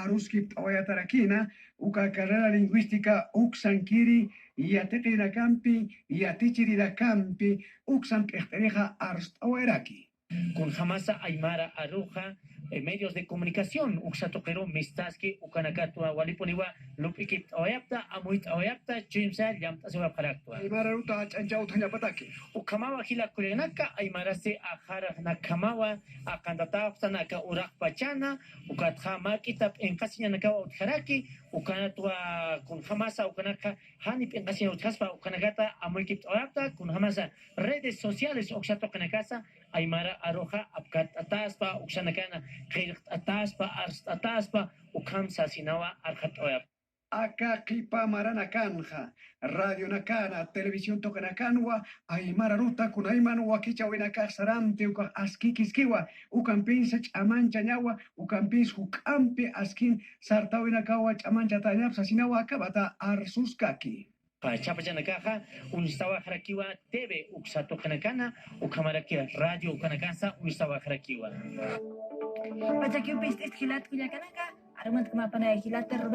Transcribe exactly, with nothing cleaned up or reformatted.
aruskipt'awayatarakina, uka carrera lingüística uksankiri yatiqirinakampi, yatichirinakampi, uksan p'iqt'irixa arst'awayraki. Kunjamasa aymara aruxa, eh, medios de comunicación uksa tuqiru mistaski, ukanakatwa walipuniwa lup'ikipt'awayapta, amuyt'awayapta, chuyumsa llamt'asiwapxaraktwa. Aymara aruta ch'ancha utjañapataki. Ukhamawa jila kullakanaka, aymarasi axaranakhamawa aqantatapxtan aka uraqpachana, ukatxa mak'ita p'inqasiñanakawa utjaraki, ukanatwa kunjamasa ukanakxa jani p'inqasiña utjaspa ukanakata amuykipt'awayapta, kunjamasa redes sociales uksa tuqinakasa, aymara aruxa apkatt'ataspa, uksanakana qillqt'ataspa, arst'ataspa, ukham sasinawa arxat'awayapta. Aka qhipa maranakanxa, radionakana, televisión tuqinakanwa, aymara aruta kunayman wakichäwinakax sarampi ukax askikiskiwa, ukampinsa ch'amanchañawa, ukampins juk'ampi askin sartäwinakawa ch'amanchatäñap sasinawa akhapata arsuskaki. Pachapachanakaxa uñstawaxarakiwa T V uksa tuqinakana, ukhamaraki radio ukanakansa uñstawaxarakiwa. Pachakiw pist'ist jilat kullakanaka, arumantkamapana jilat Roberto